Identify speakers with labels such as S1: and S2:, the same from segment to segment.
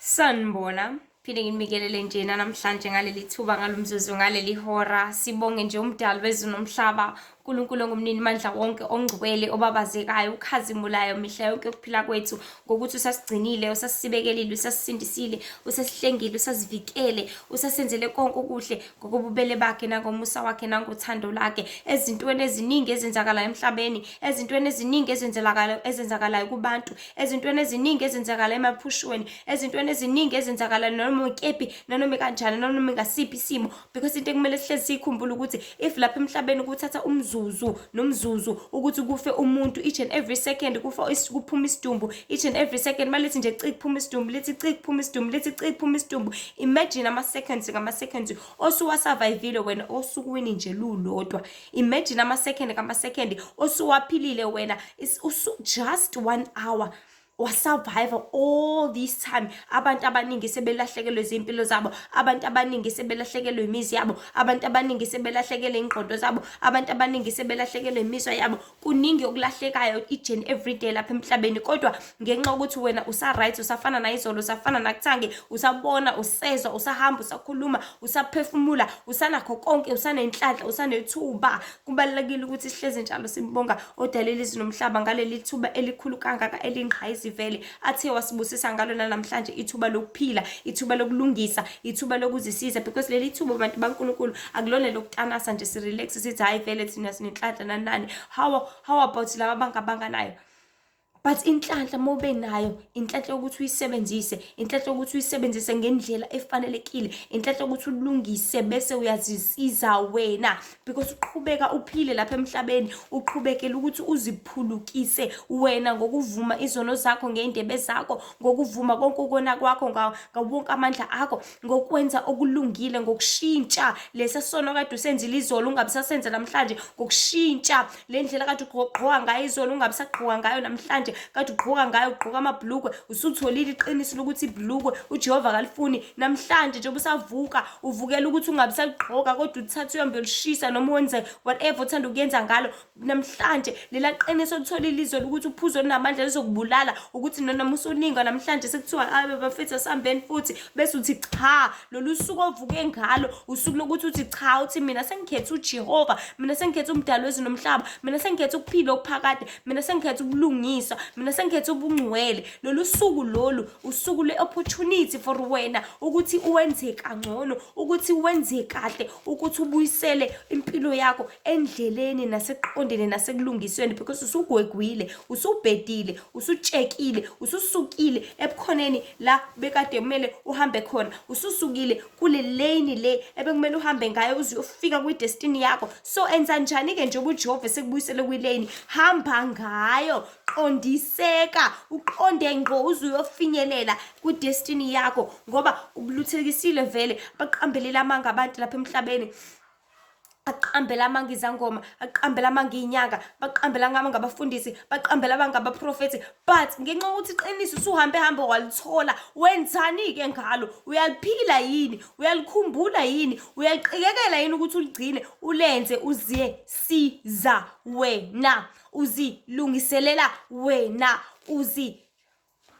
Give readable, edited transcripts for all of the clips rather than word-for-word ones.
S1: Sanibona, phinde nginibikelele nje namhlanje ngaleli thuba, ngalomzuzu, ngaleli hora. Sibonge nje umdali wezulu nomhlaba, uNkulunkulu ongumnini mandla wonke, ongcwele, obabazekayo, ukhazimulayo mihla yonke yokuphila kwethu, ngokuthi usasigcinile, usasibekelile, usasisindisile, usasihlengile, usasivikele, usasenzele konke okuhle ngokobubele bakhe nangomusa wakhe nangothando lakhe. Ezintweni eziningi ezenzakalayo emhlabeni, ezintweni eziningi ezenzakalayo ezenzakalayo kubantu, ezintweni eziningi ezenzakala emaphushweni, ezintweni eziningi ezenzakala noma ikephi, nanoma kanjani, nanoma ngasiphi isimo, because into ekumele sihlezi siyikhumbule ukuthi if lapha emhlabeni kuthatha umzuzu nomzuzu ukuthi kufe umuntu, each and every second kufa, kuphuma isidumbu, each and every second malithi nje ci kuphuma isidumbu, lithi ci kuphuma isidumbu, lithi ci kuphuma isidumbu, imagine ama-seconds ngama-seconds osuwasurvivile wena osukwini nje lulodwa. Imagine ama-second ngama-second osuwaphilile wena just one hour wasurvive all this time. Abantu abaningi sebelahlekelwe izimpilo zabo, abantu abaningi sebelahlekelwe imizi yabo, abantu abaningi sebelahlekelwe ingqondo zabo, abantu abaningi sebelahlekelwe imizwa yabo. Kuningi okulahlekayo each and every day lapha emhlabeni, kodwa ngenxa yokuthi wena usa-right, usafana nayizolo, usafana nakuthange, usabona, usezwa, usahamba, usakhuluma, usaphefumula, usanakho konke, usanenhlanhla, usanethuba. Kubalulekile ukuthi sihlezi njalo simbonga odalela izulu nomhlaba ngaleli thuba elikhulu kangaka elingqayizivele athe wasibusisa ngalo namhlanje, ithuba lokuphila, ithuba lokulungisa, ithuba lokuzisiza, because leli thuba, bantu baNkulunkulu, akulona lokutanasa nje, sirelax, sithi hhayi vele thina sinenhlanhla, nani nani. How about laba abangabanga nayo? But inhlanhla uma ube nayo, inhlanhla yokuthi uyisebenzise, inhlanhla yokuthi uyisebenzise ngendlela efanelekile, inhlanhla yokuthi ulungise bese uyazisiza wena, because uqhubeka uphile lapha emhlabeni, uqhubekele ukuthi uziphulukise wena ngokuvuma izono zakho ngey'ndebe zakho, ngokuvuma konke ukona kwakho ngawo wonke amandla akho, ngokwenza okulungile, ngokushintsha lesa sono kade usenzile izolo ungabe sasenza namhlanje, ngokushintsha le ndlela kade ugqoka ngayo izolo ungabe usagqoka ngayo namhlanje, kade ugqoka ngayo, ugqoka amabhlukwe, usutholile iqiniso lokuthi ibhlukwe uJehova akalifuni. Namhlanje njengoba usavuka, uvukela ukuthi ungabe usaligqoka, kodwa uthathe uhambe uyolishisa noma wenze whatever othanda ukuyenza ngalo. Namhlanje lela qiniso olitholile izolo ukuthi uphuzo olunamandla lizokubulala, ukuthi noma usuninga namhlanje sekuthiwa abe bafethu asihambeni futhi, bese uthi cha, lolu suku ovuke ngalo usuku lokuthi uthi cha, uthi mina sengikhethe uJehova, mina sengikhethe umdali wezulu nomhlaba, mina sengikhethe ukuphila okuphakade, mina sengikhethe ubulungiswa, mina sengikhethe ubungcwele. Lolu suku lolu usuku lwe-opportunity for wena ukuthi uwenze kangcono, ukuthi wenze kahle, ukuthi ubuyisele impilo yakho endleleni nasekuqondeni nasekulungisweni, because usugwegwile, usubhedile, usutshekile, ususukile ebukhoneni la bekade kumele uhambe khona, ususukile kule lane le ebekumele uhambe ngayo uze uyofika kwi-destiny yakho. So enza njani-ke njengoba uJehova esekubuyisele kwilane? Hamba ngayo, qondiseka, uqonde ngqo uze uyofinyelela kwi-destiny yakho, ngoba ubuluthekisile vele. Baqambelela amanga abantu lapha emhlabeni, aqambela amanga izangoma, aqambela amanga iy'nyanga, baqambela amanga abafundisi, baqambela amanga abaprofethi, but ngenxa yokuthi iqiniso usuhambe hambe walithola, wenzani-ke ngalo? Uyaliphila yini? Uyalikhumbula yini? Uyaliqikekela yini ukuthi uligcine, ulenze, uzisiza wena, uzilungiselela wena, uzi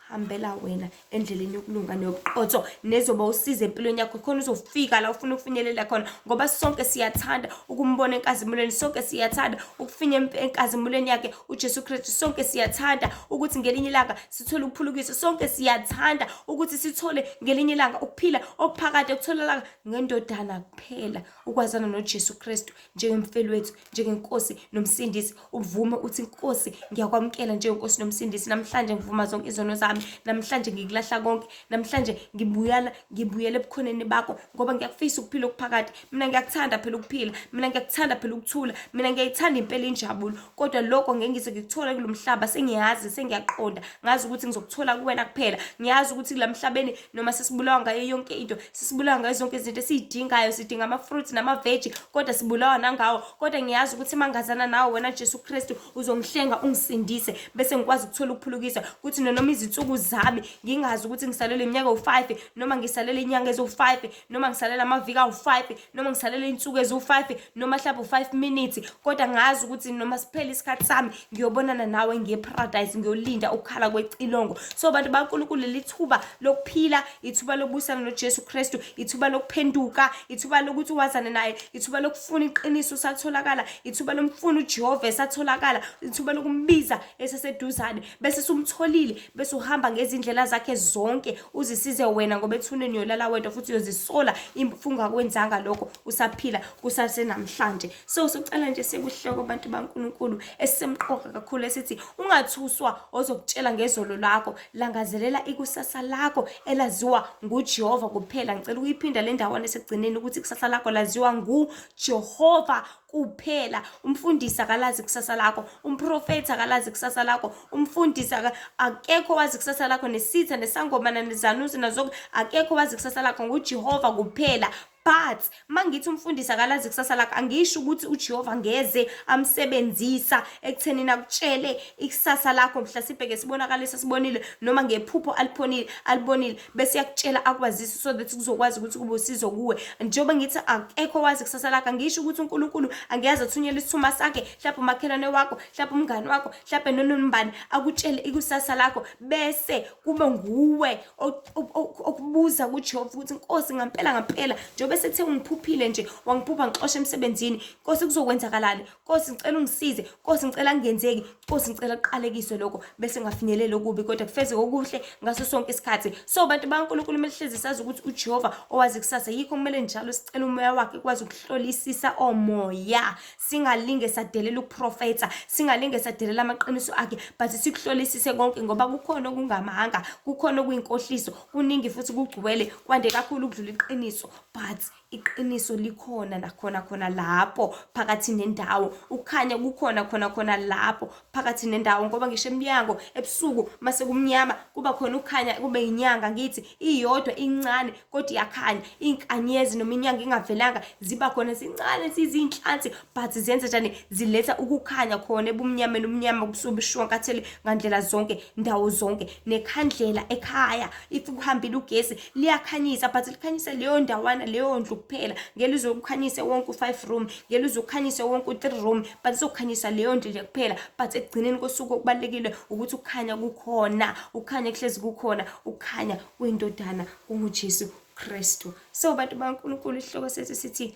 S1: hambela wena endleleni yokulunga neyobuqotho nezoba usizo empilweni yakho, khona uzofika la ufuna ukufinyelela khona? Ngoba sonke siyathanda ukumbona enkazimulweni, sonke siyathanda ukufinya enkazimulweni yakhe uJesu Kristu, sonke siyathanda ukuthi ngelinye ilanga sithole ukuphulukiswa, sonke siyathanda ukuthi sithole ngelinye ilanga ukuphila okuphakade okutholakala ngendodana kuphela, ukwazana noJesu Kristu njengemfeli wethu, njengenkosi nomsindisi. Uvume uthi, "Nkosi, ngiyakwamukela njengenkosi nomsindisi. Namhlanje ngivuma zonke izono zami, namhlanje ngikulahla konke, namhlanje ngibuyela, ngibuyela ebukhoneni bakho, ngoba ngiyakufisa ukuphila okuphakade. Mina ngiyakuthanda phela ukuphila, mina ngiyakuthanda phela ukuthula, mina ngiyayithanda impela injabulo, kodwa lokho ngeke ngize ngikuthole kulo mhlaba. Sengiyazi, sengiyaqonda, ngazi ukuthi ngizokuthola kuwena kuphela. Ngiyazi ukuthi kula mhlabeni noma sesibulawa ngayo yonke into, sesibulawa ngayo zonke izinto esiyidingayo, sidinga ama-fruits nama-veggie, kodwa sibulawa nangawo, kodwa ngiyazi ukuthi uma ngazana nawe wena Jesu Kristu, uzongihlenga ungisindise, bese ngikwazi ukuthola ukuphulukiswa, kuthi noma izinsuku Iy'nsuku zami ngingazi ukuthi ngisalele iminyaka ewu-5, noma ngisalele inyanga eziwu-5, noma ngisalele amaviki awu-5, noma ngisalele iy'nsuku eziwu-5, noma mhlawumbe u-5 minutes, kodwa ngazi ukuthi noma siphele isikhathi sami ngiyobonana nawe ngiye-paradise, ngiyolinda ukukhala kwecilongo. So bantu baNkulunkulu, leli thuba lokuphila, ithuba lokubuyisana noJesu Kristu, ithuba lokuphenduka, ithuba lokuthi wazane naye, ithuba lokufuna iqiniso usatholakala, ithuba lomfuna uJehova esatholakala, ithuba lokumbiza eseseduzane, bese sumtholile, bese uhamba ngezindlela zakhe zonke, uzisize wena, ngoba ethuneni uyolala wedwa futhi uyozisola if ungakwenzanga lokho usaphila kusasenamhlanje. So sicela nje sekuhloko, abantu baNkulunkulu, esisemqoka kakhulu esithi ungathuswa ozokutshela ngezolo lakho, langazelela ikusasa lakho elaziwa nguJehova kuphela. Ngicela ukuyiphinda le ndawana esekugcineni ukuthi ikusasa lakho laziwa nguJehova kuphela. Umfundisi akalazi kusasa lakho, umprofethi akalazi kusasa lakho, umfundisi akekho wazi kusasa lakho, nesitha, nesangoma, nezanusi, nazo akekho wazi kusasa lakho, nguJehova kuphela. But mangithi umfundisi akalazi kusasa lakho, angisho ukuthi uJehova ngeze amsebenzisa ekuthenini akutshele ikusasa lakho, mhlasimpe ngesibonakaliso sibonile noma ngephupho aliphonile alibonile, bese yakutshela akwazise so that kuzokwazi ukuthi kube usizo kuwe. Njengoba ngithi akekho wazi kusasa lakho, angisho ukuthi uNkulunkulu angiyazi athunyela isithuma sakhe, mhlawumbe umakhelwane wakho, mhlawumbe umngani wakho, mhlawumbe nonombani, akutshele ikusasa lakho, bese kube nguwe okubuza kuJehova ukuthi, "Nkosi, ngampela ngampela, njengoba sethe ungiphuphile nje, wangiphupha ngixosha emsebenzini, Nkosi, kuzokwenzakalani? Nkosi, ngicela ungisize. Nkosi, ngicela kungenzeki. Nkosi, ngicela kuqalekiswe lokho," bese ngafinyeleli okubi kodwa kufezeke okuhle ngaso sonke isikhathi. So bantu baNkulunkulu, kumele hlezi sazi ukuthi uJehova owazi kusasa, yikho kumele njalo sicele umoya wakhe kwazi ukuhlolisisa omoya, singalinge sadelela ukuprofetha, singalinge sadelela amaqiniso akhe, but sikuhlolisise konke, ngoba kukhona okungamanga, kukhona okuyinkohliso, kuningi futhi kugcwele kwande kakhulu ukudlula iqiniso. But iqiniso likhona nakhona khona lapho phakathi nendawo, ukukhanya kukhona khona khona lapho phakathi nendawo, ngoba ngisho emnyango ebusuku mase kumnyama kuba khona ukukhanya, kube inyanga ngithi iyodwa incane kodwa iyakhanya. Iy'nkanyezi noma inyanga ingavelanga ziba khona zincane, zizinhlansi, but zenza njani? Ziletha ukukhanya khona ebumnyameni, umnyama kusuke bushwankathele ngandlela zonke, ndawo zonke. Nekhandlela ekhaya, if kuhambile ugesi, liyakhanyisa, but likhanyisa leyo ndawana, leyo ndlu kuphela. Ngeke lizokukhanyise wonke u-5 room, ngeke lizokukhanyise wonke u-3 room, but lizokhanyisa leyo ndlu nje kuphela. But ekugcineni kosuku okubalulekile ukuthi ukukhanya kukhona, ukukhanya kuhlezi kukhona, ukukhanya kwendodana kunguJesu Kristu. So bantu baNkulunkulu, isihloko sethu sithi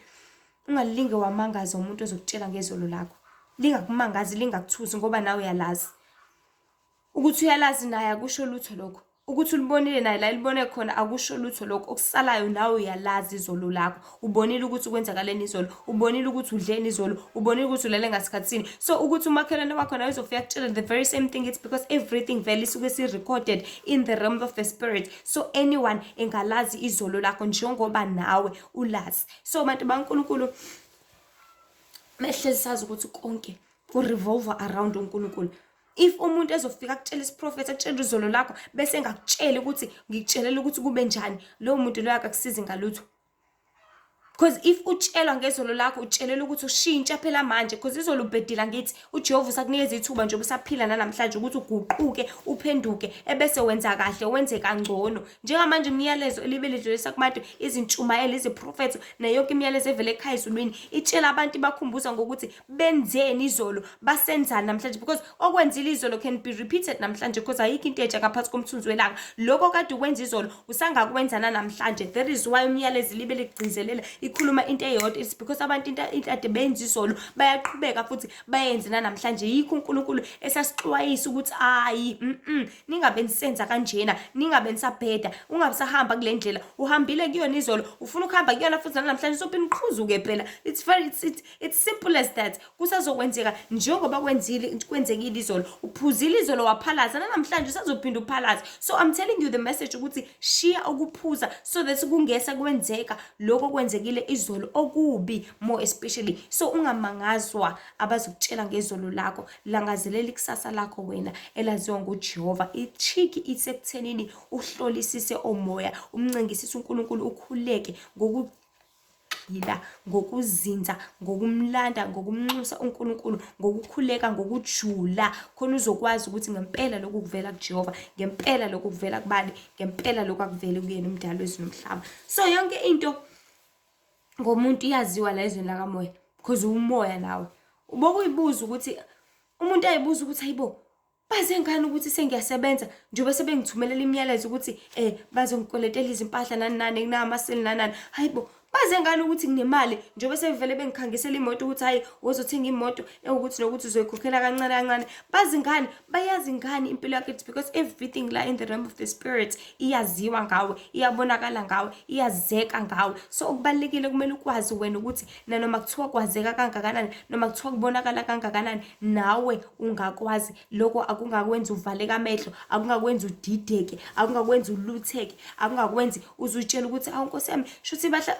S1: ungalinge wamangaza umuntu ozokutshela ngezolo lakho. Lingakumangazi, lingakuthusi, ngoba nawe uyalazi. Ukuthi uyalazi naye akusho lutho lokho, ukuthi ulibonile naye la elibone khona akusho lutho lokho. Okusalayo nawe uyalazi izolo lakho, ubonile ukuthi kwenzakaleni izolo, ubonile ukuthi udleni izolo, ubonile ukuthi ulele ngasikhathini. So ukuthi umakhelwane wakho naye uzofika kutshela the very same thing, it's because everything vele isuke si-recorded in the realm of the spirit. So anyone engalazi izolo lakho njengoba nawe ulazi. So bantu baNkulunkulu, mehlezi sazi ukuthi konke ku-revolve around uNkulunkulu. If umuntu ezofika akutshela isiprofethi, akutshela izolo lakho, bese engakutsheli ukuthi ngikutshelela ukuthi kube njani, lowo muntu loyo akakusizi ngalutho, because if utshelwa ngezolo lakho, utshelela ukuthi ushintsha phela manje, because izolo ubhedila. Ngithi uJehova usakunikeza ithuba njengoba usaphila nanamhlanje ukuthi uguquke, uphenduke, ebese wenza kahle, wenze kangcono. Njengamanje imiyalezo elibe lidlulisa kubantu, izintshumayelo, iziprofetho, nayo yonke imiyalezo evele ekhaya ezulwini itshela abantu, ibakhumbuza ngokuthi benzeni izolo, basenzani namhlanje, because okwenzile izolo can be repeated namhlanje, because ayikho into entsha ngaphansi komthunzi welanga. Lokho kade ukwenza izolo usangakwenza nanamhlanje. That is why umyalezo libe ligcizelela, ikhuluma into eyodwa. It's because abantu into ade benza izolo bayaqhubeka futhi bayenze nanamhlanje. Yikho uNkulunkulu esasixwayisa ukuthi hayi, ningabe nisenza kanjena, ningabe nisabheda, ungabe usahamba kule ndlela uhambile kuyona izolo, ufuna ukuhamba kuyona futhi nanamhlanje, sophinde uqhuzuke phela. It's very it's, it's, it's simple as that. Kusazokwenzeka njengoba kwenzile, kwenzekile izolo. Uphuzile izolo waphalaza, nanamhlanje usazophinda uphalaze. So I'm telling you the message ukuthi shiya ukuphuza so that kungesa kwenzeka lokho kwenzekile izolo okubi more especially. So ungamangazwa abazokutshela ngezolo lakho, langazelela ikusasa lakho wena elaziwa nguJehova. I-trick isekuthenini uhlolisise omoya, umncengisise uNkulunkulu, ukhuleke. Ngokugxila, ngokuzinza, ngokumlanda, ngokumnxusa uNkulunkulu, ngokukhuleka ngokujula, khona uzokwazi ukuthi ngempela lokhu kuvela kuJehova, ngempela lokhu kuvela kubani, ngempela lokhu akuvele kuyena umdali wezulu nomhlaba. So yonke into ngomuntu iyaziwa la ezweni lakamoya, because umoya nawe. Ubokuyibuza ukuthi umuntu ayibuza ukuthi, "Hayibo, baze ngani ukuthi sengiyasebenza njengoba sebengithumelela imiyalezo ukuthi bazongikweletela izimpahla nani nani, kunamaseli nani nani? Hayibo, baze ngani ukuthi nginemali njengoba sebevele bengikhangisela imoto ukuthi hayi, wozothenga imoto ewukuthi nokuthi uzoyikhokhela kancane kancane? Bazi ngani? Bayazi ngani impilo yakho?" It's because everything la in the realm of the spirit iyaziwa ngawe, iyabonakala ngawe, iyazeka ngawe. So okubalulekile, kumele ukwazi wena ukuthi nanoma kuthiwa kwazeka kangakanani, noma kuthiwa kubonakala kangakanani, nawe ungakwazi lokho. Akungakwenzi uvaleke amehlo, akungakwenzi udideke, akungakwenzi ulutheke, akungakwenzi uzutshela ukuthi, "Awu Nkosi yami, shuthi bahla."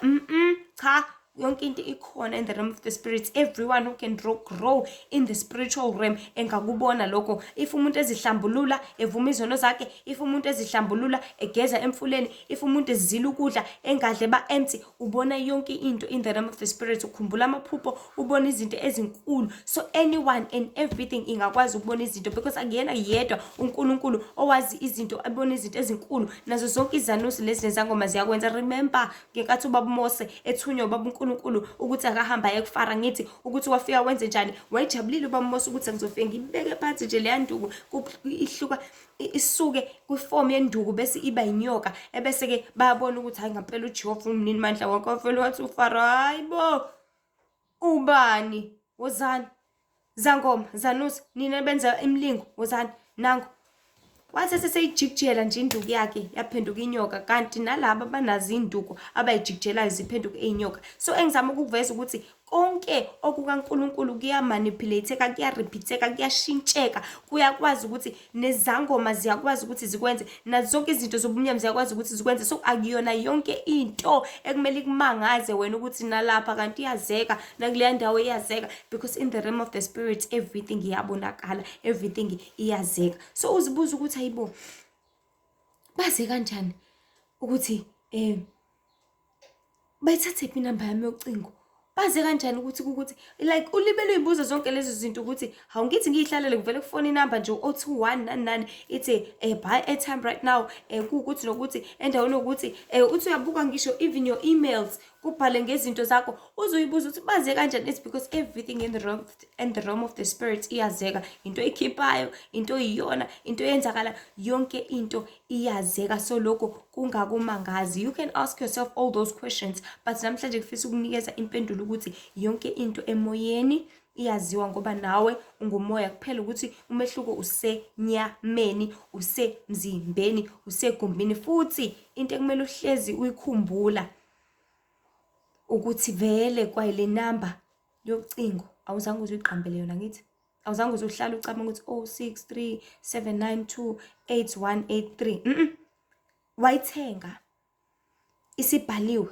S1: Cha, yonke into ikhona in the realm of the spirit. Everyone who can grow in the spiritual realm engakubona lokho. If umuntu ezihlambulula, evuma izono zakhe, if umuntu ezihlambulula, egeza emfuleni, if umuntu ezila ukudla, engadle ba empty, ubona yonke into in the realm of the spirit. Ukhumbula amaphupho, ubona izinto ezinkulu. So anyone and everything ingakwazi ukubona izinto, because akuyena yedwa uNkulunkulu owazi izinto, abona izinto ezinkulu. Nazo zonke izanusi lezi nezangoma ziyakwenza. Remember ngenkathi ubaba Mose ethunywa ubaba uNkulunkulu ukuthi akahamba aye kuFaro, ngithi ukuthi wafika wenze njani? Wayejabulile ubaba Mose ukuthi ngizofika ngibeke phansi nje leya nduku, ihluka isuke kwifomu yenduku bese iba inyoka, ebese-ke bayabona ukuthi hayi, ngampela uJehova umnini mandla wonke. Wavele wathi uFaro, "Hayi bo, ubani? Wozani zangoma, zanusi, nina benza imilingo, wozani nangu." Wathi seseyijikijela nje induku yakhe, yaphenduka inyoka. Kanti nalaba banazo iy'nduku abayijikijelayo, ziphenduke iy'nyoka. So engizama ukukuveza ukuthi konke okukaNkulunkulu kuyamanipulate-eka, kuyarepeat-eka, kuyashintsheka, kuyakwazi ukuthi nezangoma ziyakwazi ukuthi zikwenze, nazo zonke izinto zobumnyama ziyakwazi ukuthi zikwenze. So akuyona yonke into ekumele ikumangaze wena ukuthi nalapha kanti iyazeka, nakuleya ndawo iyazeka, because in the realm of the spirit everything iyabonakala, everything iyazeka. So uzibuza ukuthi, "Hayibo, baze kanjani ukuthi bayithathephi inamba yami yocingo? Baze kanjani ukuthi like?" Ulibele uyibuza zonke lezo zinto ukuthi, "Hawu, ngithi ngiyihlalele, kuvele kufona inamba nje 021 nani nani, ithi buy airtime right now, kuwukuthi nokuthi, endaweni yokuthi." Uthi uyabuka ngisho even your emails, kubhale ngezinto zakho, uzoyibuza ukuthi baze kanjani. It's because everything in the realm of the spirit iyazeka. Into ekhiphayo, into iyona into eyenzakala, yonke into iyazeka. So lokho kungakumangazi. You can ask yourself all those questions, but namhlanje ngifisa ukunikeza impendulo ukuthi yonke into emoyeni iyaziwa, ngoba nawe ungumoya kuphela, ukuthi umehluko usenyameni, usemzimbeni, usegumbini. Futhi into ekumele uhlezi uyikhumbula ukuthi vele kwayile namba yocingo awuzange uze uyiqambele yona, ngithi awuzange uze uhlale ucabanga ukuthi 063 792 8183. Wayithenga isibhaliwe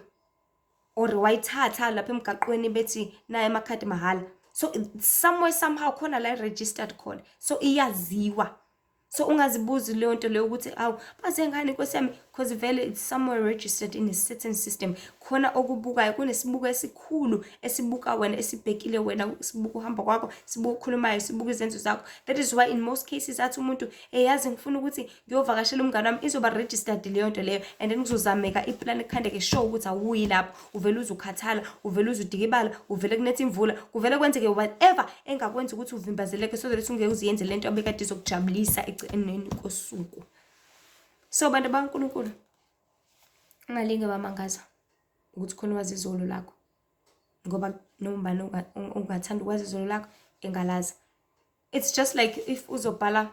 S1: or wayithatha lapha emgaqweni, bethi naye amakhadi mahhala. So somewhere, somehow khona la registered khona, so iyaziwa. So ungazibuzi leyo nto leyo ukuthi, "Awu, baze ngani, Nkosi yami?" Because vele it's somewhere registered in a certain system. Khona okubukayo, kunesibuko esikhulu esibuka wena, esibhekile wena, sibuka uhamba kwakho, sibuka okukhulumayo, sibuka izenzo zakho. That is why in most cases athi umuntu, "Yazi, ngifuna ukuthi ngiyovakashela umngane wami," izoba registered leyo nto leyo, and then kuzozameka iplan, ekukhandeke sure ukuthi awuyi lapho. Uvele uze ukhathala, uvele uze udikibala, uvele kunetha imvula, kuvele kwenzeke whatever engakwenza ukuthi uvimbazeleke, so that ungeke uziyenze lento abekade izokujabulisa ekugcineni kosuku. So bantu bakaNkulunkulu, ungalinge bamangaza ukuthi khona wazi izolo lakho, ngoba noma ubani ungathanda ukwazi izolo lakho engalazi. It's just like if uzobhala,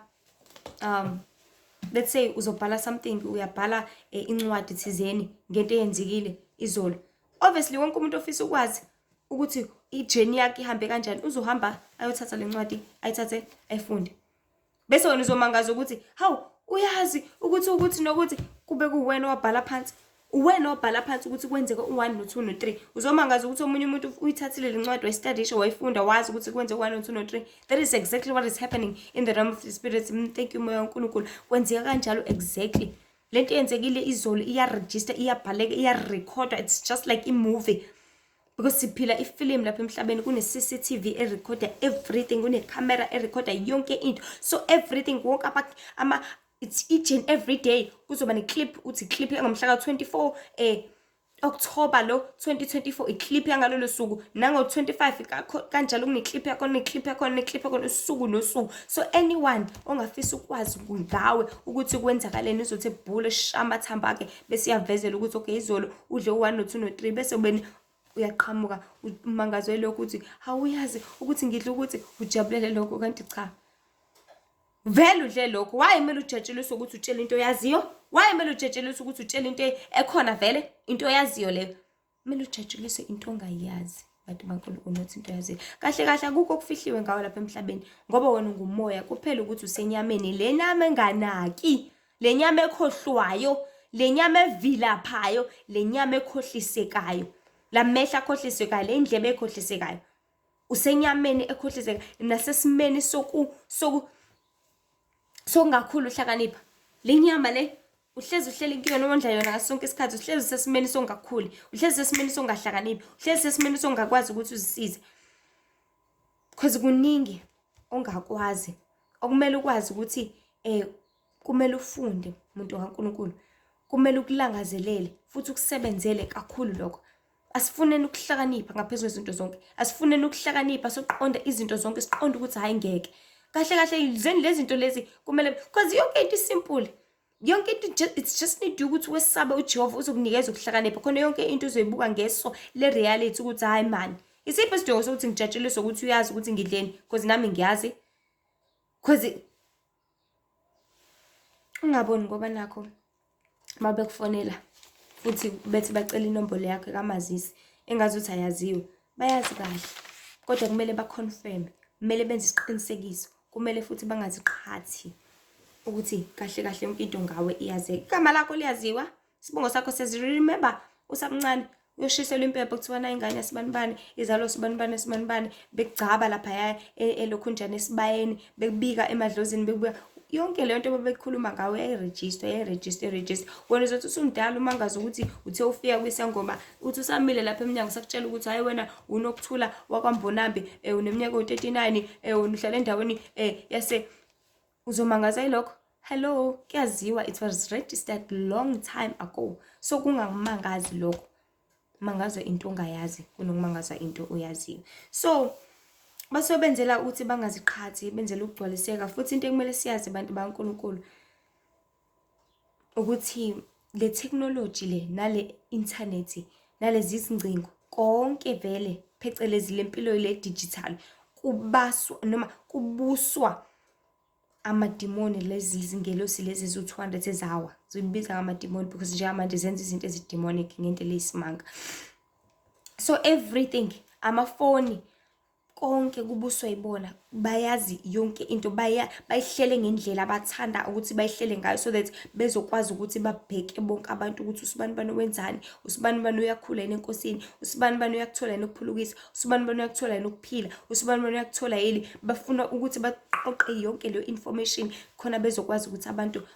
S1: let's say uzobhala something, uyabhala incwadi thizeni ngento eyenzekile izolo. Obviously wonke umuntu ofisa ukwazi ukuthi i-journey yakhe ihambe kanjani uzohamba ayothatha le ncwadi, ayithathe, ayifunde, bese wena uzomangaza ukuthi, "Hawu, uyazi ukuthi nokuthi." Kube kuwena owabhala phansi, uwena obhala phansi ukuthi kwenzeke u-1 no-2 no-3. Uzomangaza ukuthi omunye umuntu uyithathile le ncwadi, wayistadisha, wayifunda, wazi ukuthi kwenzeke u-1 no-2 no-3. That is exactly what is happening in the realm of the spirit. Thank you, Moya kaNkulunkulu. Kwenzeka kanjalo exactly. Lento eyenzekile izolo iyarejista, iyabhaleka, iyarekhodwa. It's just like i-movie. Because siphila ifilimu lapha emhlabeni, kune-CCTV erekhoda everything, kunekhamera erekhoda yonke into. So everything, wonke ama it's each and every day kuzoba ne-clip, uthi clip yangomhla ka-24 October lo 2024, i-clip yangalolo suku, nango-25 kanjalo kune-clip yakhona, ne-clip yakhona, ne-clip yakhona, usuku nosuku. So anyone ongafisa ukwazi ngawe ukuthi kwenzakaleni uzothi ebhule shaya amathambo akhe, bese uyavezela ukuthi okay, izolo udle u-1 no-2 no-3, bese ubeni uyaqhamuka umangazwe lokhu ukuthi awuyazi ukuthi ngidle ukuthi ujabulele lokho, kanti cha, vele udle lokho. Why kumele ujatshuliswe ukuthi utshele into oyaziyo? Why kumele ujatshuliswe ukuthi utshele into ekhona vele, into oyaziyo leyo? Kumele ujatshuliswe into ongayazi, bantu baNkulunkulu, not into oyaziyo. Kahle kahle akukho okufihliwe ngawo lapha emhlabeni, ngoba wena ungumoya kuphela, ukuthi usenyameni, le nyama enganaki, le nyama ekhohlwayo, le nyama evilaphayo, le nyama ekhohlisekayo, la mehlo akhohlisekayo, le ndlebe ekhohlisekayo. Usenyameni ekhohliseka nasesimeni soku soku sokungakhulu uhlakanipha. Le nyama le uhlezi uhleli kuyona, wondla yona ngaso sonke isikhathi, uhlezi usesimeni songakhuli, uhlezi usesimeni songahlakaniphi, uhlezi usesimeni songakwazi ukuthi uzisize, because kuningi ongakwazi okumele ukwazi ukuthi kumele ufunde, muntu kaNkulunkulu, kumele ukulangazelele futhi ukusebenzele kakhulu lokho. Asifuneni ukuhlakanipha ngaphezu kwezinto zonke, asifuneni ukuhlakanipha, soqonda izinto zonke, siqonde ukuthi hhayi, ngeke, kahle kahle zeni lezi zinto lezi kumele, because yonke into isimple, yonke into it's just need ukuthi wesabe uJehova, uzokunikeza ukuhlakanipha khona. Yonke into uzoyibuka ngeso le-reality ukuthi hhayi mani, isiphi isidingo sokuthi ngijatshuliswe ukuthi uyazi ukuthi ngidleni? Because nami ngiyazi. Because ungaboni ngoba nakho uma bekufonela futhi bethi bacela inombolo yakho kamazisi engazuthi ayaziwe, bayazi kahle, kodwa kumele ba-confirm, kumele benze isiqinisekiso, kumele futhi bangaziqhathi ukuthi kahle kahle yonke into ngawe iyazeka. Igama lakho liyaziwa, isibongo sakho siyazi. Remember usamncane uyoshiselwa impepho, kuthiwa na ingane yasibanibani izalwa sibanibani sibanibani, bekugcaba laphaya elokhunjani esibayeni, bekubika emadlozini, bekubuya yonke leyo nto bebekhuluma ngawe, yayirejistwa, yayirejistwa, irejistwa. Wena uzothi usumdala umangazi ukuthi uthe ufika kwisangoma, uthi usamile lapha emnyango sakutshela ukuthi hhayi, wena uNokuthula wakwaMbonambi, uneminyaka ewu-39, wena uhlala endaweni yase, uzomangaza yilokho. Hello, kuyaziwa, it was registered long time ago. So kungakumangazi lokho, mangazwa into ongayazi kunokumangazwa into oyaziyo. So basuke benzela ukuthi bangaziqhathi, benzela ukugcwaliseka. Futhi into ekumele siyazi, bantu baNkulunkulu, ukuthi le technology le nale internet nalezi zingcingo konke vele, phecelezi le mpilo le digital, kubaswa noma kubuswa amadimoni. Lezi zingelosi lezi eziwu-200 ezawa, zibiza ngamadimoni because njengamanje zenza izinto ezi-demonic ngento leyisimanga. So everything, amafoni, konke kubuswa yibona. Bayazi yonke into, bayihlele ngendlela abathanda ukuthi bayihlele ngayo, so that bezokwazi ukuthi babheke bonke abantu ukuthi usibani bani wenzani, usibani bani uyakhula yini enkosini, usibani bani uyakuthola yini ukuphulukisa, usibani bani uyakuthola yini ukuphila, usibani bani uyakuthola yini. Bafuna ukuthi baqoqe yonke leyo information khona bezokwazi ukuthi abantu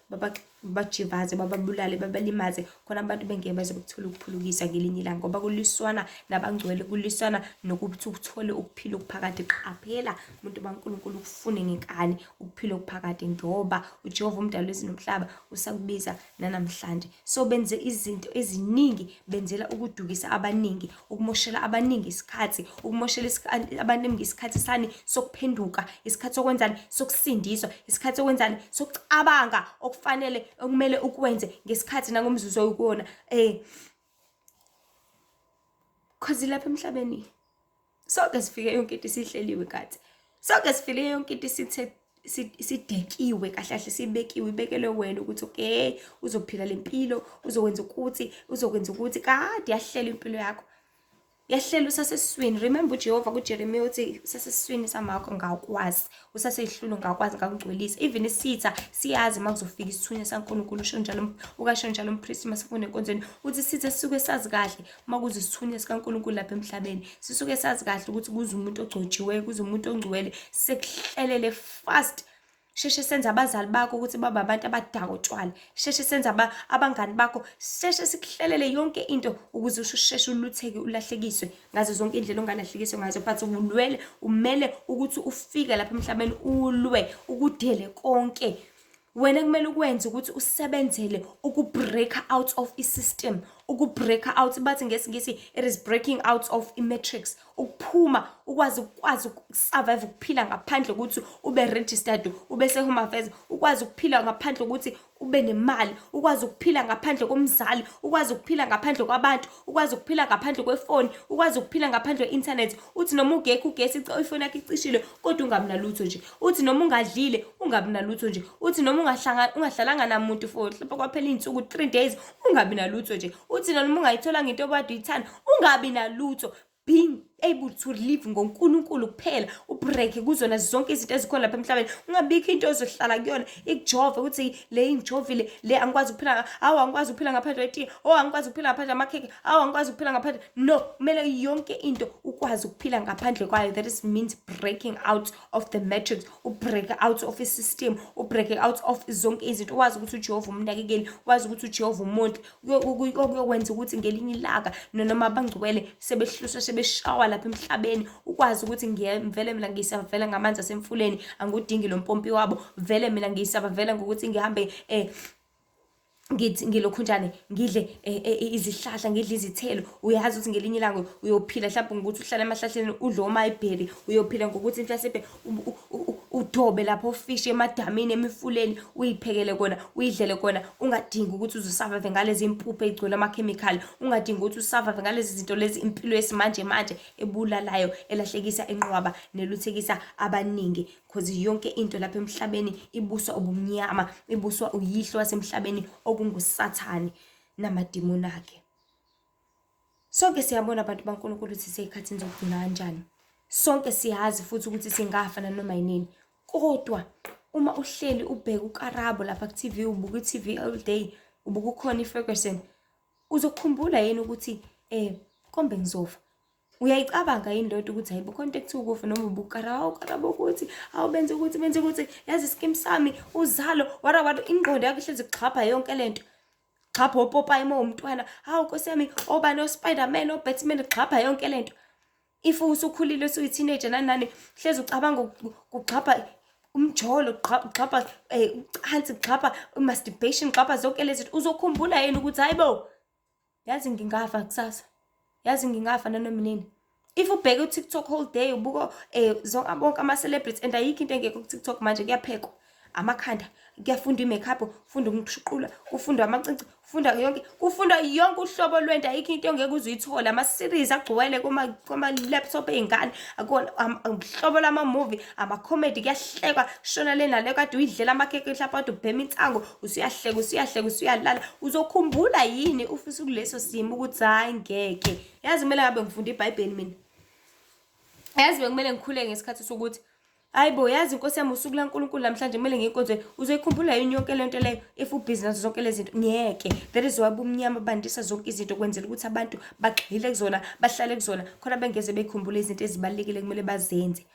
S1: bajivaze, bababulale, babalimaze, khona abantu bengeke baze bakuthola ukuphulukisa ngelinye ilanga, ngoba kulwiswana nabangcwele, kulwiswana nokuthi uthole ukuphila okuphakade. Qaphela, umuntu baNkulunkulu, ukufune ngenkani ukuphila okuphakade, ngoba uJehova umdali wezulu nomhlaba usakubiza nanamhlanje. So benze izinto eziningi, benzela ukudukisa abaningi, ukumoshela abaningi isikhathi, ukumoshela abaningi isikhathi sani sokuphenduka, isikhathi sokwenzani, sokusindiswa, isikhathi sokwenzani, sokucabanga okufanele okumele ukwenze ngesikhathi nangomzuzu oyikuwona. Cause lapha emhlabeni sonke sifike yonke into isihleliwe kade, sonke sifike yonke into isithe sidekiwe, kahle kahle sibekiwe, ibekelwe wena ukuthi okay, uzophila le mpilo, uzokwenza ukuthi, uzokwenza ukuthi. Kade yahlela impilo yakho, yahlela usasesiswini. Remember uJehova kuJeremiya uthi usasesiswini samakho ngakwazi, usaseyihlulu ngakwazi, ngakungcwelisa. Even isitha siyazi uma kuzofika isithunywa saNkulunkulu, usho njalo, ukasho njalo umpristi masifunda enkonzweni, uthi isitha sisuke sazi kahle uma kuze isithunywa sikaNkulunkulu lapha emhlabeni, sisuke sazi kahle ukuthi kuze umuntu ogcotshiweyo, kuze umuntu ongcwele, sekuhlelele fast. Sheshe senze abazali bakho ukuthi babe abantu abadaka utshwala. Sheshe senze abangani bakho, sheshe sikuhlelele yonke into ukuze usheshe ulutheke ulahlekiswe ngazo zonke indlela ongalahlekiswa ngazo. But ulwele, umele ukuthi ufike lapha emhlabeni ulwe, ukudele konke. Wena kumele ukwenze ukuthi usebenzele uku-break out of i-system, uku-break out, bathi ngesiNgisi it is breaking out of i-matrix, ukuphuma ukwazi ukwazi uku-survive, ukuphila ngaphandle kokuthi ube registered, ube se-Home Affairs, ukwazi ukuphila ngaphandle kokuthi ube nemali, ukwazi ukuphila ngaphandle komzali, ukwazi ukuphila ngaphandle kwabantu, ukwazi ukuphila ngaphandle kwefoni, ukwazi ukuphila ngaphandle kwe-internet. Uthi noma ugekho ugesi, ifoni yakho icishile, kodwa ungabi nalutho nje. Uthi noma ungadlile, ungabi nalutho nje. Uthi noma ungahlalanga namuntu for mhlawumbe kwaphela iy'nsuku 3 days, ungabi nalutho nje. Uthi noma ungayitholanga into obade uyithanda, ungabi nalutho. Being able to live ngoNkulunkulu kuphela, u-break kuzona zonke izinto ezikhona lapha emhlabeni. Ungabikho into ozohlala kuyona ikujove ukuthi le ingijovile, le angikwazi ukuphila, awu angikwazi ukuphila ngaphandle kwetiye, oh angikwazi ukuphila ngaphandle kwamakhekhe, awu angikwazi ukuphila ngaphandle. No, kumele yonke into ukwazi ukuphila ngaphandle kwayo. That is means breaking out of the matrix, u-break out of i-system, u-break out of zonke izinto. Wazi ukuthi uJehova umnakekeli, wazi ukuthi uJehova umuntu, okuyokwenza ukuthi ngelinye ilanga noma abangcwele sebehluswa sebeshawa lapha emhlabeni, ukwazi ukuthi vele mina ngiyisavela ngamanzi asemfuleni, angudingi lo mpompi wabo, vele mina ngiyisavela ngokuthi ngihambe ngithi ngilokhu njani, ngidle izihlahla, ngidle izithelo. Uyazi ukuthi ngelinye ilanga uyophila mhlawumbe ngokuthi uhlale emahlahleni udle omayibheri, uyophila ngokuthi mhlasimpe udobe lapho ufishi emadamini, emifuleni, uyiphekele kona, uyidlele kona, ungadingi ukuthi uze-survive ngalezi mpuphu ey'gcwele amakhemikhali, ungadingi ukuthi u-survive ngalezi zinto lezi impilo yesimanje manje ebulalayo, elahlekisa inqwaba neluthekisa abaningi. Cause yonke into lapha emhlabeni ibuswa ubumnyama, ibuswa uyihlo wasemhlabeni okunguSathane namadimoni akhe. Sonke siyabona abantu baNkulunkulu ukuthi seyikhathini zokugcina kanjani. Sonke siyazi futhi ukuthi singafa nanoma yinini. Kodwa uma uhleli ubheka uKarabo lapha ku-TV, ubuka i-TV all day, ubuka uConnie Ferguson, uzokhumbula yini ukuthi kombe ngizofa? Uyayicabanga yini lento ukuthi hayibo khona into ekuthiwa ukufa? Noma ubuka uKarabo ukuthi awu benze ukuthi benze ukuthi yazi iskim sami uzalo wara wara, ingqondo yakho ihlezi kuxhapha yonke lento. Xhapha opopayi uma umntwana, hawu nkosi yami, obani o-Spiderman, o-Batman, xhapha yonke lento. If usukhulile usuyi-teenager nani nani, hlezi ucabanga kuxhapha umjolo, kuxhapha ucansi, kuxhapha masturbation, kuxhapha zonke lezi zinto. Uzokhumbula yini ukuthi hayibo yazi ngingafa kusasa, yazi ngingafa nanoma nini? If ubheke u-TikTok whole day, ubuka zonke bonke ama-celebrities, and ayikho into engekho ku-TikTok manje. Kuyaphekwa amakhanda, kuyafundwa i-makeup, kufundwa ukushuqula, kufundwa amacici, kufundwa yonke, kufundwa yonke uhlobo lwento. Ayikho into ongeke uze uyithole. Ama-series agcwele kuma-laptop ey'ngane, akona uhlobo lama-movie, ama-comedy, kuyahlekwa shona le nale. Kade uyidlela amakhekhe mhlawumbe, kade ubhema insango, usuyahleka, usuyahleka, usuyalala. Uzokhumbula yini ufisa kuleso simo ukuthi hhayi ngeke, yazi kumele ngabe ngifunda iBhayibheli mina, yazi bekumele ngikhuleke ngesikhathi sokuthi hayi bo, yazi inkosi yami, usuku laNkulunkulu namhlanje, kumele ngiye enkonzweni. Uzoyikhumbula yini yonke lento leyo if u-busy nazo zonke lezi zinto? Ngeke. That is why bumnyama bandisa zonke izinto, kwenzela ukuthi abantu bagxile kuzona, bahlale kuzona, khona bengeze beyikhumbule izinto ezibalulekile kumele bazenze.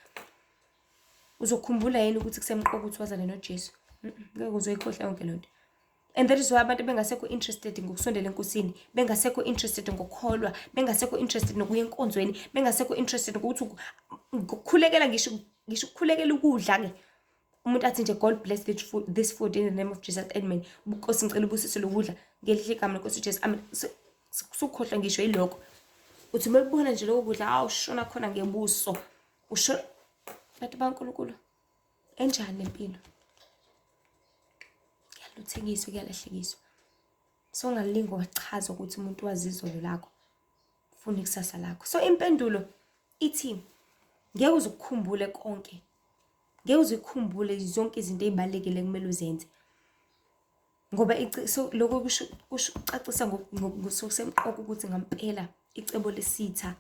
S1: Uzokhumbula yini ukuthi kusemqoka ukuthi wazane noJesu? Ngeke, uzoyikhohlwa yonke lento. And that is why abantu bengasekho interested ngokusondela enkosini, bengasekho interested ngokukholwa, bengasekho interested nokuya enkonzweni, bengasekho interested ngokuthi ngokukhulekela, ngisho ukukhulekela ukudla-ke. Umuntu athi nje, "God bless this food, this food in the name of Jesus, amen. Nkosi, ngicela ubusise lokudla ngelihle igama lenkosi uJesu, amen." Sukhohlwa ngisho yilokho. Uthi uma ubona nje lokho kudla, awu shona khona ngebuso usho. Bantu baNkulunkulu, enjani lempilo? Kuyaluthekiswa, kuyalahlekiswa. So ungalingi wachaza ukuthi umuntu wazi izolo lakho, funa ikusasa lakho. So impendulo ithi ngeke uze ukukhumbule konke, ngeke uze ukukhumbule zonke izinto ey'balulekile kumele uzenze, ngoba so lokho kusho kucacisa ngokusemqoka ukuthi ngampela icebo lesitha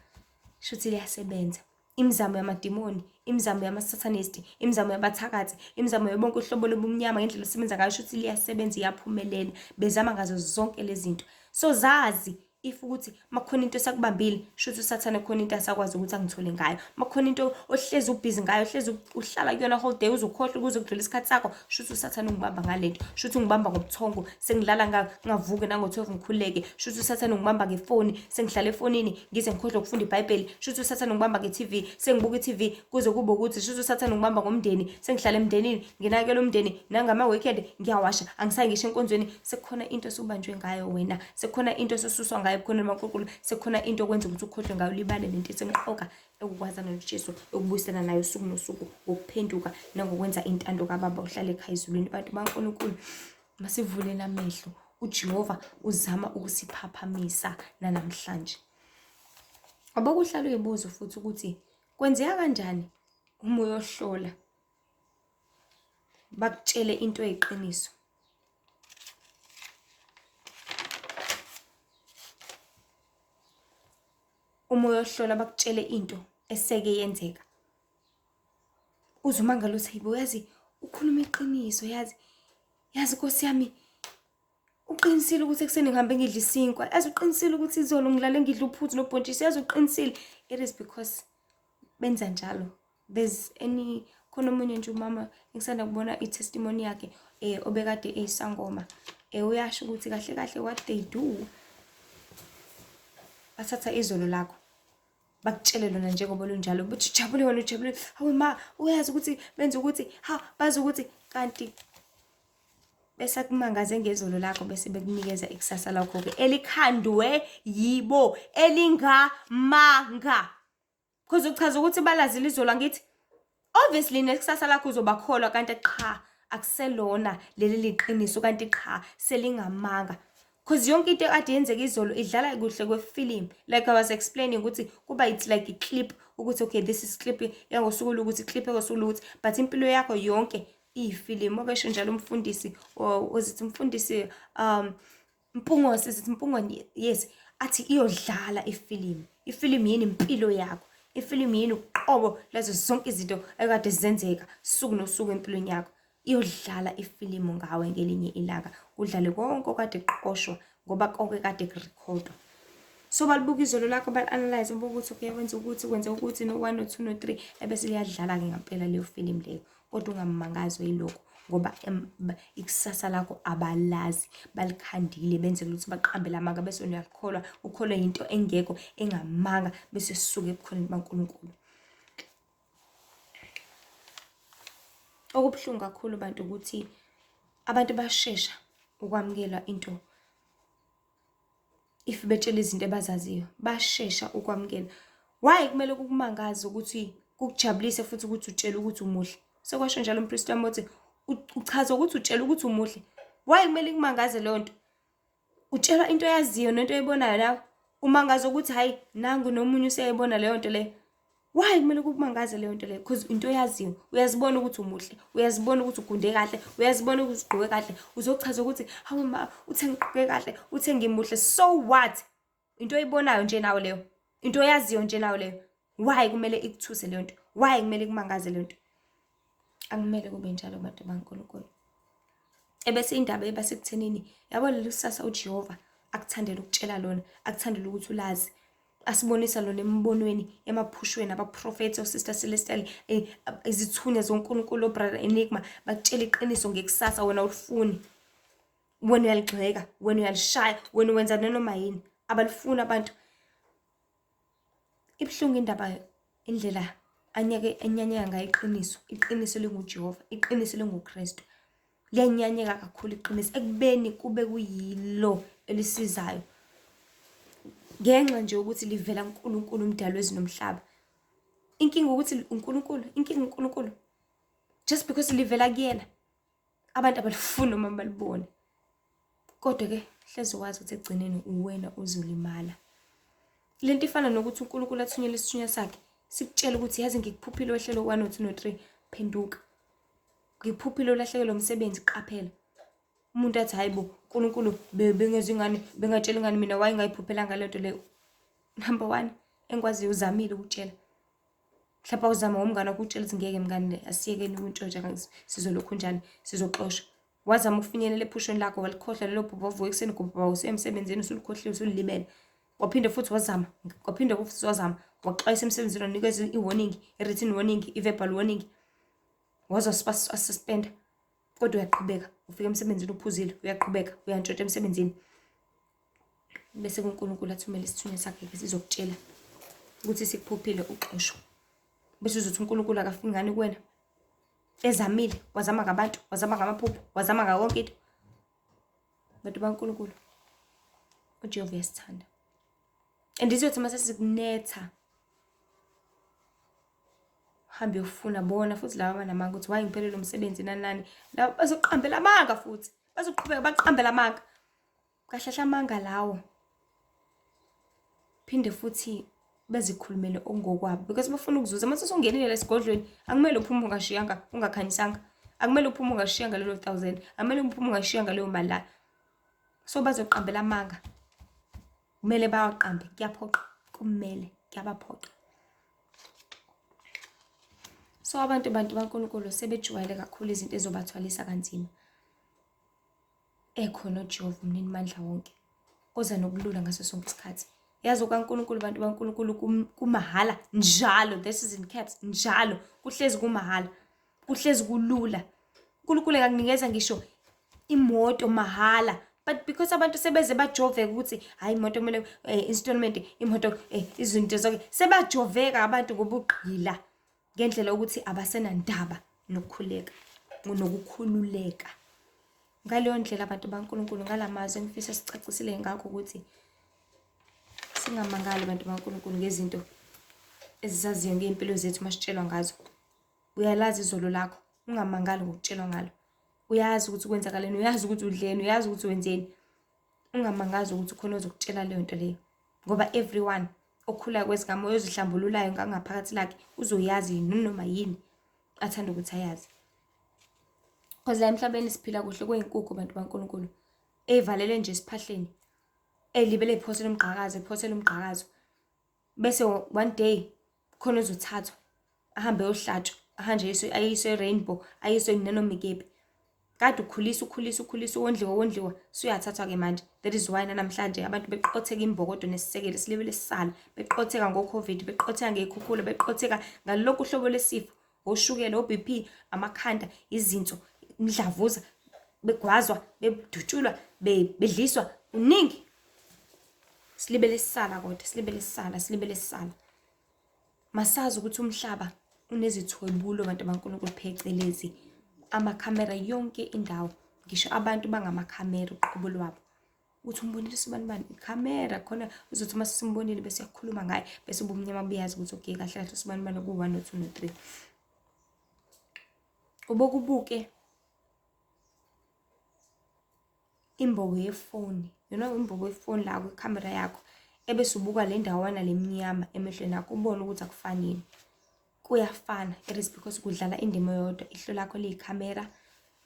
S1: shuthi liyasebenza, imizamo yamadimoni, imizamo yama-satanist, imizamo yabathakathi, imizamo yobonke uhlobo lobumnyama, ngendlela osebenza ngayo shuthi liyasebenza, iyaphumelela, bezama ngazo zonke lezi zinto. So zazi. If ukuthi makukhona into esakubambile, shuthi uSathane khona into asakwazi ukuthi angithole ngayo. Makukhona into ohlezi ubhizi ngayo, ohlezi uhlala kuyona whole day uzukhohlwa ukuze kudlule isikhathi sakho, shuthi uSathane ungibamba ngalento. Shuthi ungibamba ngobuthongo, sengilala ngavuke nango-12 ngikhululeke. Shuthi uSathane ungibamba ngefoni, sengihlala efonini ngize ngikhohlwe ukufunda iBhayibheli. Shuthi uSathane ungibamba nge-TV, sengibuka i-TV kuze kube ukuthi shuthi uSathane ungibamba ngomndeni, sengihlala emndenini, nginakekela umndeni nangama-weekend ngiyawasha, angisayi ngisho enkonzweni. Sekukhona into osubanjwe ngayo wena, sekukhona into osususwa ngayo ebukhoneni bukaNkulunkulu, sekukhona into okwenza ukuthi ukhohlwe ngayo, ulibale lento esemqoka ekukwazana noJesu, ekubuyisana naye usuku nosuku ngokuphenduka nangokwenza intando kaBaba ohlala ekhaya ezulwini. Bantu baNkulunkulu, masivuleni amehlo. UJehova uzama ukusiphaphamisa nanamhlanje. Ngoba kuhlala uyibuza futhi ukuthi kwenzeka kanjani uma uyohlola bakutshele into eyiqiniso. Uma uyohlola bakutshele into eseke yenzeka, uze umangale uthi hayibo, yazi ukhuluma iqiniso, yazi yazi Nkosi yami uqinisile ukuthi ekuseni ngihambe ngidla isinkwa, yazi uqinisile ukuthi izolo ngilale ngidla uphuthu nobhontshisi, yazi uqinisile. It is because benza njalo. There's any khona omunye nje umama engisanda kubona i-testimony yakhe obekade eyisangoma, uyasho ukuthi kahle kahle what they do, bathatha izolo lakho bakutshele lona njengoba lunjalo, buthi ujabule wena, ujabule, hawu ma, uyazi ukuthi benza ukuthi ha bazi ukuthi, kanti bese kumangaze ngezolo lakho, bese bekunikeza ikusasa lakho-ke elikhandwe yibo, elingamanga. Cause uchaza ukuthi balazile izolo, angithi obviously nekusasa lakho uzobakholwa, kanti qha akuselona leli liqiniso, kanti qha selingamanga. Cause yonke into ekade yenzeka izolo idlala kuhle kwefilimu. Like I was explaining ukuthi kuba it's like a clip, ukuthi okay, this is clip yangosuku lokuthi, clip yangosuku lokuthi, but impilo yakho yonke iyifilimu. Okesho njalo umfundisi ozithi umfundisi Mpungose, sithi Mpungwane, yes, athi iyodlala ifilimu. Ifilimu yini? Impilo yakho. Ifilimu yini? Uqobo lazo zonke izinto ekade zenzeka suku nosuku empilweni yakho. Iyodlala ifilimu ngawe ngelinye ilanga, kudlale konke okade kuqoshwa, ngoba konke kade kurekhodwa. So balibuka izolo lakho, bali-analyze, ubuka ukuthi okay, wenza ukuthi, wenza ukuthi, no-one, no-two, no-three, ebese liyadlala-ke ngampela leyo filimu leyo. Kodwa ungamangazwa yilokho, ngoba ikusasa lakho abalazi, balikhandile, benzela ukuthi baqambe lamanga, bese wena uyalikholwa, ukholwe into engekho, engamanga, bese sisuke ebukhoneni baNkulunkulu. Okubuhlungu kakhulu bantu ukuthi abantu bashesha ukwamukela into if betshela izinto abazaziyo, bashesha ukwamukela. Why kumele kukumangaze ukuthi kukujabulise futhi ukuthi utshele ukuthi umuhle? Sekwasho njalo umpristi wami uthi uchaza ukuthi utshela ukuthi umuhle. Why kumele kumangaze leyo nto? Utshelwa into oyaziyo nento oyibonayo nawe. Umangaza ukuthi hayi, nangu nomunye useyayibona leyo nto leyo. Why kumele kukumangaze leyo nto leyo? Because into oyaziyo, uyazibona ukuthi umuhle, uyazibona ukuthi ugunde kahle, uyazibona ukuthi ugqoke kahle. Uzochaza ukuthi hawu ma, uthe ngigqoke kahle, uthe ngimuhle. So what? Into oyibonayo nje nawe leyo, into oyaziyo nje nawe leyo. Why kumele ikuthuse leyo nto? Why kumele kumangaze leyo nto? Akumele kube njalo, bantu baNkulunkulu. Ebese indaba eba sekuthenini, yabo, leli kusasa uJehova akuthandela ukutshela lona, akuthandela ukuthi ulazi, asibonisa lona emibonweni, emaphushweni, abaprofethi, o-Sister Celestial, izithunywa zoNkulunkulu, o-Brother Enigma, bakutshela iqiniso ngekusasa, wena ulifuni, wena uyaligxeka, wena uyalishaya, wena wenza nanoma yini. Abalifuni abantu. Ibuhlungu indaba, indlela anyake enyanyeka ngayo iqiniso, iqiniso linguJehova, iqiniso linguKristu. Liyanyanyeka kakhulu iqiniso, ekubeni kube kuyilo elisizayo, ngenxa nje ukuthi livela kuNkulunkulu umdali wezulu nomhlaba. Inkinga ukuthi uNkulunkulu, inkinga uNkulunkulu, just because livela kuyena, abantu abalifuni noma balibone. Kodwa-ke hleze wazi ukuthi ekugcineni uwena uzolimala. Lento ifana nokuthi uNkulunkulu athunyele isithunywa sakhe, sikutshele ukuthi yazi ngikuphuphile wehlelo 1 no 2 no 3, phenduka. Ngikuphuphile ulahlekelwe umsebenzi, qaphela. Umuntu athi hayi bo, uNkulunkulu bengezwe ingane, bengatshela ingane mina, why ngayiphuphelanga le nto leyo? Number one, engikwaziyo, uzamile ukutshela. Mhlawumbe awuzama ngomngane wakho ukutshela ukuthi ngeke mngane, asiyekeni ukuntshontsha, sizolokhu njani, sizoxoshwa. Wazama ukufinyelela ephushweni lakho, walikhohlwa lelo phupho, wavuka ekuseni gubha usuya emsebenzini usulikhohliwe, usulilibele. Waphinde futhi wazama, waphinde futhi wazama, waxwayisa emsebenzini, wanikeza i-warning, i-written warning, i-verbal warning, waze wasuspenda. Kodwa uyaqhubeka, ufika emsebenzini uphuzile, uyaqhubeka, uyantshontsha emsebenzini. Bese kuNkulunkulu athumele isithunywa sakhe-ke sizokutshela ukuthi sikuphuphile uxoshwa. Bese uzothi uNkulunkulu akafiki ngani kuwena? Ezamile, wazama ngabantu, wazama ngamaphupho, wazama ngayo yonke into. Bantu baNkulunkulu, uJehova uyasithanda. And izothi uma sesikunetha, uhambe uyofuna bona futhi laba abanamanga ukuthi why ngiphelelwe umsebenzi nani nani. Laba bazoqambela amanga futhi, bazoqhubeka baqambela amanga. Kahle hle amanga lawo. Phinde futhi bezikhulumele okungokwabo because bafuna ukuzuza. Uma usungenile la esigodlweni akumele uphume ungashiyanga, ungakhanyisanga. Akumele uphume ungashiyanga lelo 1000, akumele uphume ungashiyanga leyo mali la. So bazoqambela amanga. Kumele bawaqambe, kuyaphoqa, kumele kuyabaphoqa. So abantu bantu baNkulunkulu sebejwayele kakhulu izinto ezobathwalisa kanzima. Ekhona uJehova umninimandla wonke oza nokulula ngaso sonke isikhathi. Yazi okaNkulunkulu bantu baNkulunkulu kumahhala njalo, this is in caps, njalo kuhlezi kumahhala, kuhlezi kulula. uNkulunkulu engakunikeza ngisho imoto mahhala, but because abantu sebeze bajoveka ukuthi hhayi imoto kumele installment, imoto izinto zonke, sebajoveka abantu ngobugqila ngendlela yokuthi abasenandaba nokukhuleka nokukhululeka. Ngaleyo ndlela abantu baNkulunkulu, ngala mazwi engifisa sicacisile ngakho ukuthi singamangali abantu baNkulunkulu ngezinto ezisaziyo ngey'mpilo zethu uma sitshelwa ngazo. Uyalazi izolo lakho, ungamangali ngokutshelwa ngalo. Uyazi ukuthi kwenzakaleni, uyazi ukuthi udleni, uyazi ukuthi wenzeni. Ungamangazi ukuthi khona ozokutshela leyo nto leyo, ngoba everyone okhulayo kwezingamoya ozihlambululayo ngangaphakathi lakhe uzoyazi noma yini athanda ukuthi ayazi. Because la emhlabeni siphila kuhle kweyinkukhu bantu baNkulunkulu, evalelwe nje esiphahleni, elibele iphosela umgqakazo, iphosela umgqakazo, bese one day khona ozothathwa ahambe ayohlatshwa, ahanjwe ayiswe e-Rainbow, ayiswe nanoma ikephi. Kade ukhulisa ukhulisa ukhulisa wondliwa wondliwa, suyathathwa-ke manje. That is why nanamhlanje abantu beqotheka imbokodo nesisekelo silibele sisala, beqotheka ngo-COVID, beqotheka ngey'khukhula, beqotheka ngalokhu uhlobo lwesifo, oshukela, o-BP, amakhanda, izinso, umdlavuza, begwazwa, bedutshulwa, bedliswa, kuningi. Silibele sisala kodwa, silibele sisala, silibele sisala. Masazi ukuthi umhlaba unezithwebulo bantu baNkulunkulu, phecelezi amakhamera yonke indawo, ngisho abantu bangamakhamera uqobo lwabo. Uthi umbonile usibani bani, ikhamera khona uzothi uma sesimbonile bese uyakhuluma ngaye, bese ubumnyama buyazi ukuthi okay kahle kahle usibani bani ku-1 no 2 no 3. Ubokubuke imbobo yefoni, you know imbobo yefoni la kwikhamera yakho, ebese ubuka le ndawana lemnyama emehlweni akho, ubone ukuthi akufani yini. Kuyafana, it is because kudlala indima eyodwa, ihlo lakho liyikhamera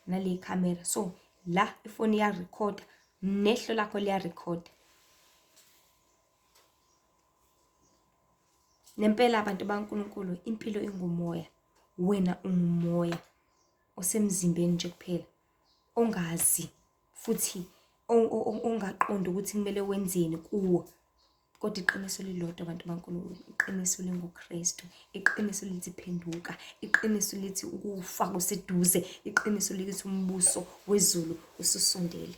S1: nale khamera. So la ifoni iyarekhoda nehlo lakho liyarekhoda. Nempela abantu baNkulunkulu, impilo ingumoya, wena ungumoya osemzimbeni nje kuphela, ongazi futhi ongaqondi ukuthi kumele wenzeni kuwo. Kodwa iqiniso lilodwa abantu baNkulunkulu, iqiniso linguKristu, iqiniso lithi phenduka, iqiniso lithi ukufa kuseduze, iqiniso lithi umbuso wezulu ususondele.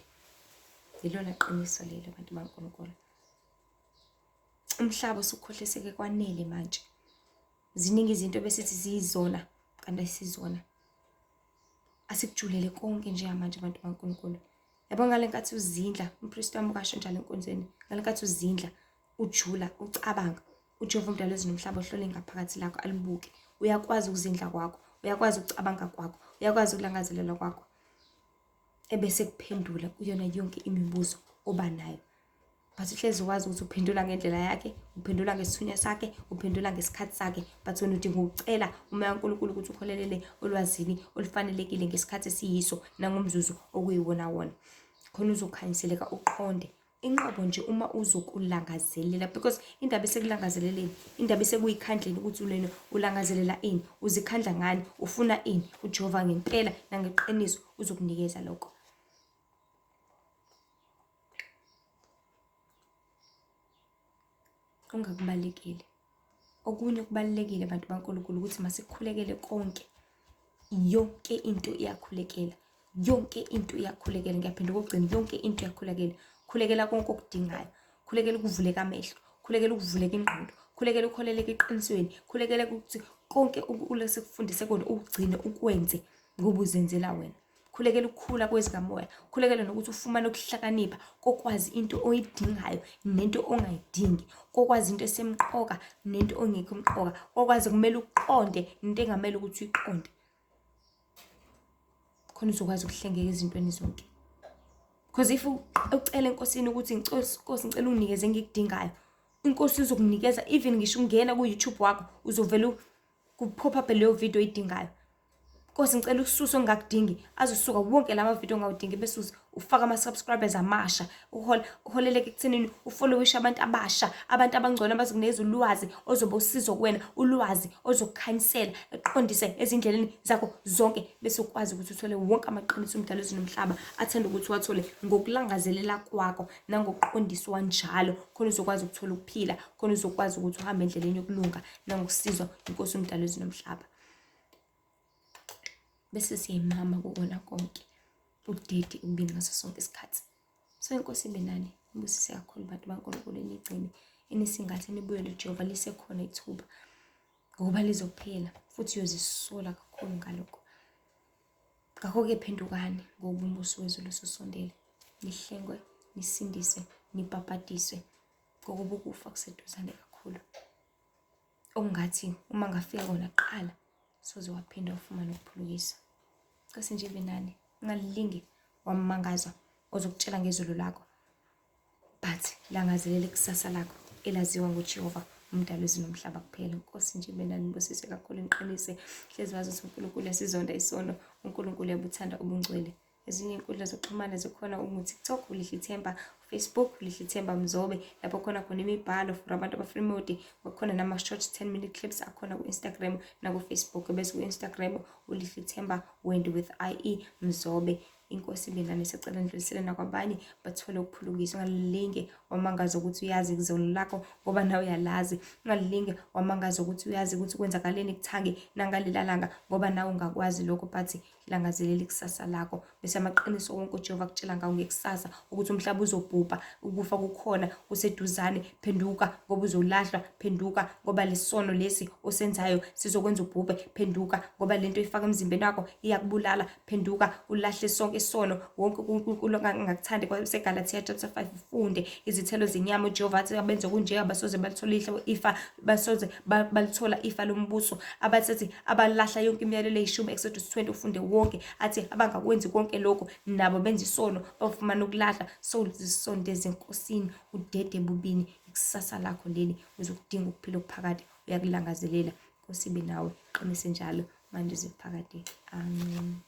S1: Yilona qiniso lelo bantu baNkulunkulu. Umhlaba usukhohliseke kwanele manje. Ziningi izinto besithi ziyizona kanti ayisizona. Asikujulele konke njengamanje bantu baNkulunkulu. Yabo ngale nkathi uzindla, umpristi wami ukasho njalo enkonzweni, ngale nkathi uzindla, ujula, ucabanga, uJehova umdali wezulu nomhlaba ohlole ngaphakathi lakho alibuke. Uyakwazi ukuzindla kwakho, uyakwazi ukucabanga kwakho, uyakwazi ukulangazelela kwakho. Ebese kuphendula kuyona yonke imibuzo oba nayo. But uhlezi wazi ukuthi uphendula ngendlela yakhe, uphendula ngesithunywa sakhe, uphendula ngesikhathi sakhe. But wena udinga ukucela uMoya kaNkulunkulu ukuthi ukholelele olwazini olufanelekile ngesikhathi esiyiso nangomzuzu okuyiwona wona. Khona uzokhanyiseleka uqonde. Inqobo nje uma uzokulangazelela, because indaba isekulangazeleleni, indaba isekuyikhandleni ukuthi ulena ulangazelela ini, uzikhandla ngani, ufuna ini. uJehova ngempela nangeqiniso uzokunikeza lokho. Ungakubalekeli. Okunye okubalulekile bantu baNkulunkulu ukuthi masikhulekele konke. Yonke into iyakhulekela. Yonke into iyakhulekela. Ngiyaphinda okugcina, yonke into iyakhulekela. Khulekela konke okudingayo. Khulekela ukuvuleka amehlo. Khulekela ukuvuleka ingqondo. Khulekela ukholeleka eqinisweni. Khulekela ukuthi konke ulesikufundise kona ukugcine ukwenze ngoba uzenzela wena. Khulekela ukukhula kwezikamoya. Khulekela nokuthi ufumane ukuhlakanipha kokwazi into oyidingayo nento ongayidingi, kokwazi into esemqoka nento ongekho emqoka, kokwazi kumele uqonde nento engamele ukuthi uyiqonde, khona uzokwazi ukuhlengeka ezintweni zonke. Because if ucela enkosini ukuthi Nkosi ngicela unginikeze engikudingayo, inkosi izokunikeza. Even ngisho ungena ku-YouTube wakho, uzovele ku-pop up leyo video oyidingayo. Nkosi, ngicela ukususe ongakudingi, azosuka wonke lama video ongawadingi, bese ufaka ama-subscribers amasha, uholeleke ekuthenini ufollowishe abantu abasha, abantu abangcono abazokunikeza ulwazi ozoba usizo kuwena, ulwazi ozokukhanyisela, eqondise ezindleleni zakho zonke, bese ukwazi ukuthi uthole wonke amaqiniso umdali wezulu nomhlaba athanda ukuthi uwathole ngokulangazelela kwakho nangokuqondiswa njalo, khona uzokwazi ukuthola ukuphila, khona uzokwazi ukuthi uhambe endleleni yokulunga nangokusizwa inkosi umdali wezulu nomhlaba. Bese siyayimama kukona konke, udede ubini ngaso sonke isikhathi. So inkosi ibe nani, ibusise kakhulu bantu baNkulunkulu, enigcine, enisingathe, nibuyele kuJehova lisekhona ithuba, ngoba lizophela futhi uyozisola kakhulu ngalokho. Ngakho-ke phendukani, ngoba umbuso wezulu ususondele. Nihlengwe, nisindiswe, nibhabhadiswe, ngokuba ukufa kuseduzane kakhulu. Okungathi uma ngafika kona kuqala, soze waphinda wafumana ukuphulukiswa. Nkosi nje ibe nani, ungalilingi wammangaza ozokutshela ngezulu lakho, but langazelela ikusasa lakho elaziwa nguJehova umdali wezulu nomhlaba kuphela. Nkosi nje ibe nani, nibusise kakhulu, niqinise. Hlezi wazi ukuthi uNkulunkulu uyasizonda isono, uNkulunkulu uyabuthanda ubungcwele. Ezinye iy'nkundla zokuxhumana zikhona ungu-TikTok uLihle Themba, Facebook uLihle Themba Mzobe, lapho khona khona imibhalo for abantu abafuna kukhona nama-short 10-minute clips akhona ku-Instagram naku-Facebook, bese ku-Instagram uLihle Themba Wendy with IE Mzobe. Inkosi ibe nani, sicela nidlulisele nakwabanye bathole ukuphulukiswa. Ungalilinge wamangaza ukuthi uyazi izono lakho, ngoba nawe uyalazi. Ungalilinge wamangaza ukuthi uyazi ukuthi kwenzakaleni kuthange nangalela langa, ngoba nawe ungakwazi lokho, but langazelela ikusasa lakho. Bese amaqiniso wonke uJehova akutshela ngawo ngekusasa, ukuthi umhlaba uzobhubha, ukufa kukhona kuseduzane. Phenduka ngoba uzolahlwa, phenduka ngoba lesono lesi osenzayo sizokwenza ubhubhe, phenduka ngoba lento oyifaka emzimbeni wakho iyakubulala, phenduka ulahle sonke isono wonke uNkulunkulu angakuthandi. KwaseGalathiya chapter 5 ufunde izithelo zenyama. uJehova athi abenze kunje abasoze balithola ifa, basoze balithola ifa lombuso. Abathi abalahla yonke imiyalelo eyishumi, Exodus 20 ufunde wonke, athi abangakwenzi konke lokho nabo benza isono, bafumana ukulahla. So zisondeze enkosini, udede bubini, ikusasa lakho leli, uzokudinga ukuphila okuphakade, uyakulangazelela. Nkosi ibe nawe, qinise njalo manje uze phakade. Amen.